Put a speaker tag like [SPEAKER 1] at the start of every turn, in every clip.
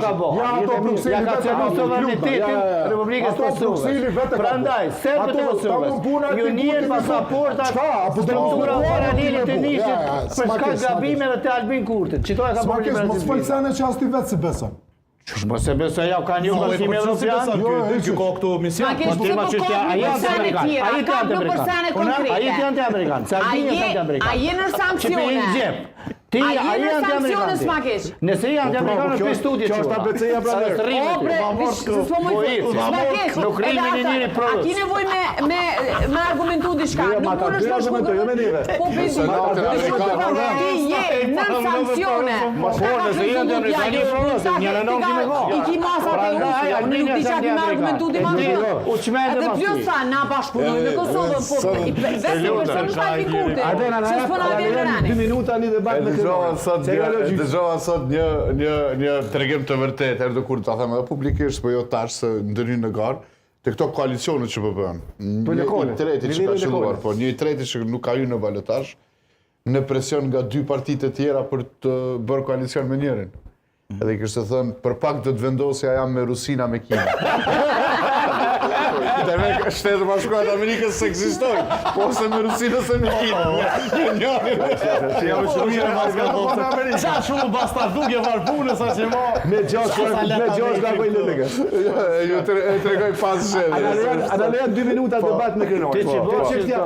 [SPEAKER 1] ka bo.
[SPEAKER 2] Ja, ato Brukseli
[SPEAKER 1] Ja ka
[SPEAKER 2] vetë
[SPEAKER 1] cenu
[SPEAKER 2] ka bo,
[SPEAKER 1] sovranitetin
[SPEAKER 2] ja, ja, ja.
[SPEAKER 1] Republikës
[SPEAKER 2] Ato
[SPEAKER 1] Kosovës.
[SPEAKER 2] Brukseli vetë ka bo.
[SPEAKER 1] Prandaj, serbët e
[SPEAKER 2] Ato,
[SPEAKER 1] Kosovës
[SPEAKER 2] tamam puna e
[SPEAKER 1] ju
[SPEAKER 2] Albin
[SPEAKER 1] njihen
[SPEAKER 2] Kurtit me
[SPEAKER 1] pasaportat
[SPEAKER 2] Çka? Apo do të
[SPEAKER 1] struktura
[SPEAKER 2] të
[SPEAKER 1] paralele të
[SPEAKER 2] Ja,
[SPEAKER 1] Nishit
[SPEAKER 2] ja,
[SPEAKER 1] për
[SPEAKER 2] s'ma
[SPEAKER 1] shkak
[SPEAKER 2] kesh, s'ma kesh.
[SPEAKER 1] gabimeve të Albin Kurtit. Qito e ka
[SPEAKER 2] S'ma
[SPEAKER 1] bërë
[SPEAKER 2] kesh, mos fol
[SPEAKER 1] liberalizim.
[SPEAKER 2] sene që as ti vetë si beson.
[SPEAKER 1] Qysh mos e besoj ja ka një
[SPEAKER 3] Po,
[SPEAKER 1] Bashkim
[SPEAKER 3] po, si
[SPEAKER 1] Evropian.
[SPEAKER 3] beson
[SPEAKER 2] Jo,
[SPEAKER 3] ky,
[SPEAKER 2] e,
[SPEAKER 3] ky ka këtu mision.
[SPEAKER 4] Ma kesh
[SPEAKER 1] Po
[SPEAKER 4] pse
[SPEAKER 1] tema
[SPEAKER 4] po
[SPEAKER 1] që
[SPEAKER 4] ka
[SPEAKER 1] është
[SPEAKER 4] në
[SPEAKER 1] ai
[SPEAKER 4] për sene
[SPEAKER 1] anti-amerikan.
[SPEAKER 4] tjera,
[SPEAKER 1] Ai
[SPEAKER 4] ka në për
[SPEAKER 1] anti-amerikan.
[SPEAKER 4] sene
[SPEAKER 1] Po na, Ai
[SPEAKER 4] konkrete.
[SPEAKER 1] ti anti-amerikan. Se
[SPEAKER 4] A
[SPEAKER 1] Albini
[SPEAKER 4] je
[SPEAKER 1] është anti-amerikan.
[SPEAKER 4] a je në
[SPEAKER 1] Që pe
[SPEAKER 4] sanksione?
[SPEAKER 1] i xhep. Ti
[SPEAKER 4] A
[SPEAKER 1] a
[SPEAKER 4] je
[SPEAKER 1] je
[SPEAKER 4] në
[SPEAKER 1] anti-amerikan.
[SPEAKER 4] sanksione,
[SPEAKER 1] ti?
[SPEAKER 4] s'ma keq?
[SPEAKER 1] Nëse je anti-amerikan
[SPEAKER 2] po,
[SPEAKER 1] është
[SPEAKER 2] kjo
[SPEAKER 1] për studje
[SPEAKER 2] kjo është ABC-ja, brother.
[SPEAKER 4] O bre, vish, s'po më
[SPEAKER 1] Po
[SPEAKER 4] i s'ma keq.
[SPEAKER 1] Nuk
[SPEAKER 4] Edhe
[SPEAKER 1] rrimin i
[SPEAKER 4] ata-
[SPEAKER 1] njëri
[SPEAKER 4] A
[SPEAKER 1] prodhës.
[SPEAKER 4] ki nevojë me me me argumentu diçka?
[SPEAKER 2] Jo,
[SPEAKER 4] Nuk
[SPEAKER 2] ma ta
[SPEAKER 4] mundesh
[SPEAKER 2] dy
[SPEAKER 4] të
[SPEAKER 2] argumentoj, jo me neve.
[SPEAKER 4] Po pe di.
[SPEAKER 5] Senatin
[SPEAKER 4] Dëgjoj,
[SPEAKER 5] amerikan.
[SPEAKER 4] Ti je nën sanksione.
[SPEAKER 1] Po, nëse je anti-amerikan, je prodhës, një në nëmë ki me go.
[SPEAKER 4] I ki masat e
[SPEAKER 1] Prandaj,
[SPEAKER 4] unë,
[SPEAKER 1] Albini
[SPEAKER 4] nuk di
[SPEAKER 1] është
[SPEAKER 4] çka ki me
[SPEAKER 1] anti-amerikan.
[SPEAKER 4] argumentu di
[SPEAKER 1] E
[SPEAKER 4] ma
[SPEAKER 1] di,
[SPEAKER 4] shumë.
[SPEAKER 1] U çmende
[SPEAKER 4] Edhe
[SPEAKER 1] mas
[SPEAKER 4] plus
[SPEAKER 1] ti.
[SPEAKER 4] tha, na bashkëpunojmë me Kosovën, po i- vetëm person është Albin Kurti.
[SPEAKER 2] Arben, a na
[SPEAKER 4] Se
[SPEAKER 2] jap
[SPEAKER 4] s'po na
[SPEAKER 2] a na
[SPEAKER 4] vjen
[SPEAKER 2] lën
[SPEAKER 4] rani.
[SPEAKER 2] dy minuta një debat
[SPEAKER 5] E
[SPEAKER 2] me
[SPEAKER 5] dëgjova
[SPEAKER 2] Krenorin.
[SPEAKER 5] sot
[SPEAKER 2] Se
[SPEAKER 5] një,
[SPEAKER 2] ka
[SPEAKER 5] e
[SPEAKER 2] logjikë.
[SPEAKER 5] dëgjova sot një një një tregim të vërtetë, herë do kur ta them edhe publikisht, po jo tash se ndërhyn në garë, te këto koalicionet që po bëhen.
[SPEAKER 2] Po
[SPEAKER 5] Një
[SPEAKER 2] lokale,
[SPEAKER 5] i treti që ka
[SPEAKER 2] niveli
[SPEAKER 5] qëlluar,
[SPEAKER 2] lokale.
[SPEAKER 5] po një i treti që nuk ka hyrë në balotazh, në presion nga dy partitë e tjera për të bërë koalicion me njërin. Edhe i kishte thënë, për pak do të vendosja jam me Rusinë a me Kinën. Demek Shtetet e Bashkuara të Amerikës s'ekzistojnë, po ose me Rusinë ose me Kinën. Njëri.
[SPEAKER 3] Ja më shumë mirë mas ka thonë. Qa shumë bastarduke var punë sa që ma.
[SPEAKER 2] Me gjosh,
[SPEAKER 3] Sa
[SPEAKER 2] me
[SPEAKER 3] leta
[SPEAKER 2] gjosh
[SPEAKER 3] me
[SPEAKER 2] nga bëj LDK.
[SPEAKER 5] Ju tre, e tregoj pas
[SPEAKER 2] A na
[SPEAKER 5] zgjedhjes.
[SPEAKER 2] lejon, a na lejon dy minuta debat me Krenorin.
[SPEAKER 1] Ti që
[SPEAKER 2] Te
[SPEAKER 1] bo,
[SPEAKER 2] çështja,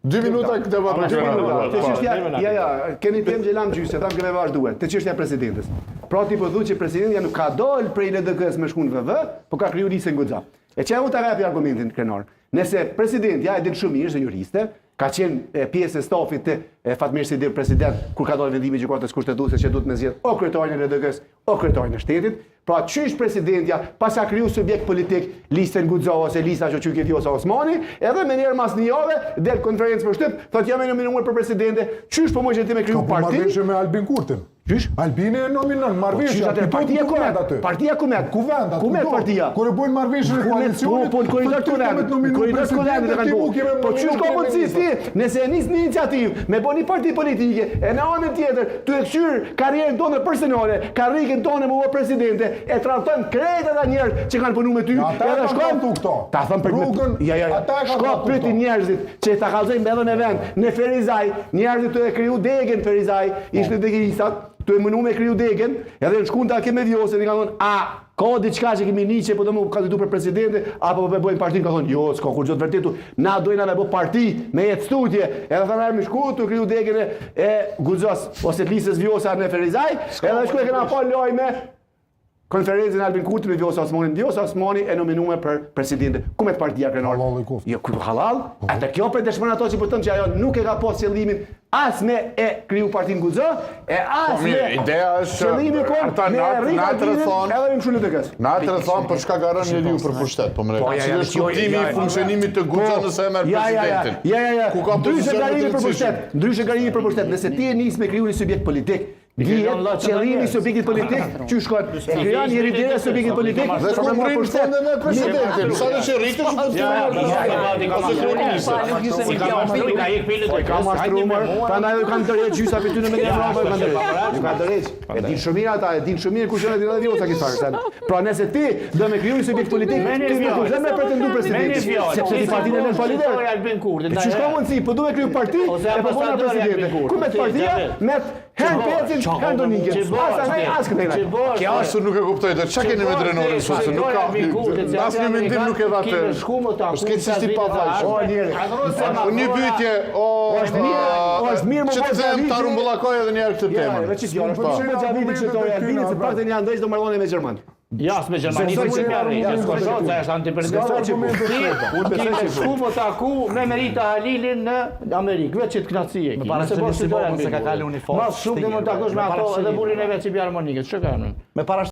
[SPEAKER 5] Dy minuta debat me
[SPEAKER 2] dy minuta.
[SPEAKER 5] Krenorin.
[SPEAKER 2] Te
[SPEAKER 5] Po.
[SPEAKER 2] çështja, ja ja, keni temë që lam gjysë, tham kemi vazhduar. Te çështja e presidentës. Pra ti po thu që presidentja nuk ka dol prej LDK-s me shku në VV, po ka kriju listën Guxo. E që unë ta japi argumentin Krenar. Nëse presidentja e din shumë mirë se juriste, ka qenë e, pjesë e stafit të e, Fatmir Sejdiu president kur ka dalë vendimi i gjykatës kushtetuese që duhet me zgjedh o kryetarin e LDK-s, o kryetarin e shtetit. Pra qysh presidentja pas ka kriju subjekt politik listën Guxo ose lista që quhet Vjosa Osmani, edhe më njëherë mas një jave del konferencë për shtyp, thotë jam e nominuar për presidente, qysh po më që ti me kriju
[SPEAKER 6] Ka po
[SPEAKER 2] parti?
[SPEAKER 6] marrëveshje me Albin Kurtin.
[SPEAKER 2] Qysh?
[SPEAKER 6] Albini e nominon,
[SPEAKER 2] Po,
[SPEAKER 6] marrëveshje.
[SPEAKER 2] qysh atëherë,
[SPEAKER 6] aty
[SPEAKER 2] partia
[SPEAKER 6] duhet
[SPEAKER 2] ku met?
[SPEAKER 6] kuvend aty.
[SPEAKER 2] Partia ku met?
[SPEAKER 6] Kuvend aty.
[SPEAKER 2] Ku met
[SPEAKER 6] do.
[SPEAKER 2] partia?
[SPEAKER 6] Kur e bojnë marrëveshjen e
[SPEAKER 2] Ku met?
[SPEAKER 6] koalicionit,
[SPEAKER 2] Po, po, në korridor
[SPEAKER 6] thotë, ti
[SPEAKER 2] të
[SPEAKER 6] ke me
[SPEAKER 2] kuvendit,
[SPEAKER 6] të nominu
[SPEAKER 2] në korridor të kuvendit e
[SPEAKER 6] presidente,
[SPEAKER 2] kanë
[SPEAKER 6] ti
[SPEAKER 2] bu.
[SPEAKER 6] mu ke me
[SPEAKER 2] Po qysh ka
[SPEAKER 6] nominu
[SPEAKER 2] mundësi ti, nëse e nis një iniciativë me bo një parti politike, e në anën tjetër, tu e kqyr karrierën tonë personale, karrikën tonë me u bë presidente, e tradhton krejt ata njerëz që kanë punu me ty,
[SPEAKER 6] Ata e
[SPEAKER 2] edhe
[SPEAKER 6] kanë
[SPEAKER 2] shkon
[SPEAKER 6] tradhtu këto.
[SPEAKER 2] Ta thëm për
[SPEAKER 6] Rrugën,
[SPEAKER 2] ja, ja, ja.
[SPEAKER 6] ata e kanë
[SPEAKER 2] Shko
[SPEAKER 6] tradhtu
[SPEAKER 2] pyeti
[SPEAKER 6] këto.
[SPEAKER 2] njerëzit që ta kallzojnë edhe në vend, në Ferizaj, njerëzit tu e kriju degën Ferizaj, ishin degeistat, tu e mënu me kriju degën, edhe në shkun ta kemi Vjosën, i kanë thonë, a ka diçka që kemi një që po do më kandidu për presidente, apo po e bëjmë partinë, ka thonë, jo, s'ka kur gjë të vërtetu, na dojna me bë parti, me jetë studje, edhe thanë me shku tu kriju degën e, e Guxos, ose të listës Vjosa në Ferizaj, edhe shku e kena pa lajme konferencën e Albin Kurti me Vjosa Osmanin, Vjosa Osmani e nominuar për presidente. Ku me të partia krenar?
[SPEAKER 6] Halal i koftë.
[SPEAKER 2] Jo, ku halal? Atë kjo për dëshmon ato që po thëm që ajo nuk e ka pas qëllimin as me e kriju partinë Guxo, e as
[SPEAKER 5] Po, mirë,
[SPEAKER 2] me
[SPEAKER 5] ideja është që
[SPEAKER 2] qëllimi kon
[SPEAKER 5] ata
[SPEAKER 2] me
[SPEAKER 5] na-
[SPEAKER 2] e rrit
[SPEAKER 5] na
[SPEAKER 2] Albinin
[SPEAKER 5] rrethon-
[SPEAKER 2] edhe me mshu LDK-s.
[SPEAKER 5] Na atë rrethon për shka ka rënë njeriu për pushtet, po më
[SPEAKER 2] Po, ja, ja,
[SPEAKER 5] Cili është
[SPEAKER 2] jo,
[SPEAKER 5] kuptimi
[SPEAKER 2] ja,
[SPEAKER 5] i
[SPEAKER 2] ja.
[SPEAKER 5] funksionimit të Guxo nëse e merr
[SPEAKER 2] Ja, ja, ja.
[SPEAKER 5] presidentin?
[SPEAKER 2] Ja, ja, ja.
[SPEAKER 5] Ku ka
[SPEAKER 2] Ndryshe
[SPEAKER 5] pozicion më
[SPEAKER 2] garimi
[SPEAKER 5] të
[SPEAKER 2] për pushtet,
[SPEAKER 5] rëndësishëm?
[SPEAKER 2] ndryshe garimi për pushtet. Nëse ti e nis me kriju një subjekt politik, dihet
[SPEAKER 1] krijon lloqe
[SPEAKER 2] qëllimi i
[SPEAKER 1] njerëz.
[SPEAKER 2] subjektit politik, që shkon, e krijon një lider e subjektit politik
[SPEAKER 5] Dhe
[SPEAKER 2] për
[SPEAKER 5] ku
[SPEAKER 2] me marrë
[SPEAKER 5] mrin
[SPEAKER 2] pushtet.
[SPEAKER 5] fondin me presidentin? Sa do që rritesh, po
[SPEAKER 1] Ja, ja, ja,
[SPEAKER 5] ose kryeministër.
[SPEAKER 4] Nuk ishte
[SPEAKER 1] I ka mashtru, i ka ik pilit.
[SPEAKER 2] Po i ka mashtruar, prandaj ju kanë tërheq gjysa për ty në me Evropë, ju kanë tërheq. Ju kanë tërheq. E din shumë mirë ata, e din shumë mirë kush janë edhe Vjosa këtë farë. sen. Pra nëse ti do me kriju një subjekt politik, ti nuk do me pretendu presidentin, sepse ti partinë e lën pa lider.
[SPEAKER 1] Albin Kurti.
[SPEAKER 2] E qysh ka mundësi, po du me kriju parti,
[SPEAKER 1] Ose
[SPEAKER 2] e po bona
[SPEAKER 1] ambasadori Albin
[SPEAKER 2] presidente.
[SPEAKER 1] Kurti.
[SPEAKER 2] Ku me të partia,
[SPEAKER 1] Ti,
[SPEAKER 2] me herë pecin, herë donikën. As anej, as këtej.
[SPEAKER 5] Kjo është nuk e kuptoj, do çka keni me drenorin sot, se nuk ka asnjë mendim nuk e dha të.
[SPEAKER 1] Kime shku më taku.
[SPEAKER 5] Është krejtësisht i pafajshëm.
[SPEAKER 2] O njeri.
[SPEAKER 5] Po një pyetje, o
[SPEAKER 2] është mirë, o, është mirë më
[SPEAKER 5] Që të
[SPEAKER 2] bërë
[SPEAKER 5] them ta
[SPEAKER 2] Xhaviti.
[SPEAKER 5] rumbullakoj edhe një herë këtë
[SPEAKER 2] Ja,
[SPEAKER 5] temën.
[SPEAKER 2] veç që fjalë, është shumë Xhaviti që tori Albini, se pak të një andaj do marrëdhënie me Gjerman.
[SPEAKER 1] Ja, s'me Gjermani
[SPEAKER 2] Besoj
[SPEAKER 1] nuk
[SPEAKER 2] që-
[SPEAKER 1] e arrit,
[SPEAKER 2] Ja,
[SPEAKER 1] s'ka
[SPEAKER 2] besoj
[SPEAKER 1] shans,
[SPEAKER 2] që-
[SPEAKER 1] është antipresident.
[SPEAKER 2] S'ka argumente
[SPEAKER 1] Ti
[SPEAKER 2] Unë besoj
[SPEAKER 1] ti
[SPEAKER 2] që
[SPEAKER 1] me
[SPEAKER 2] po.
[SPEAKER 1] shku më taku me Merita Halilin në Amerikë, veç që të knaqësi e ki.
[SPEAKER 3] Me para
[SPEAKER 1] Nëse
[SPEAKER 3] se
[SPEAKER 1] po
[SPEAKER 3] nisi
[SPEAKER 1] si
[SPEAKER 3] bobën se ka kalu një fazë
[SPEAKER 1] Mas shumë
[SPEAKER 3] vështirë,
[SPEAKER 1] dhe më takosh me
[SPEAKER 3] me para
[SPEAKER 1] ato
[SPEAKER 3] se
[SPEAKER 1] edhe
[SPEAKER 3] një-
[SPEAKER 1] burrin e vet që bie harmonikës. Çka ka emrin?
[SPEAKER 3] Me para.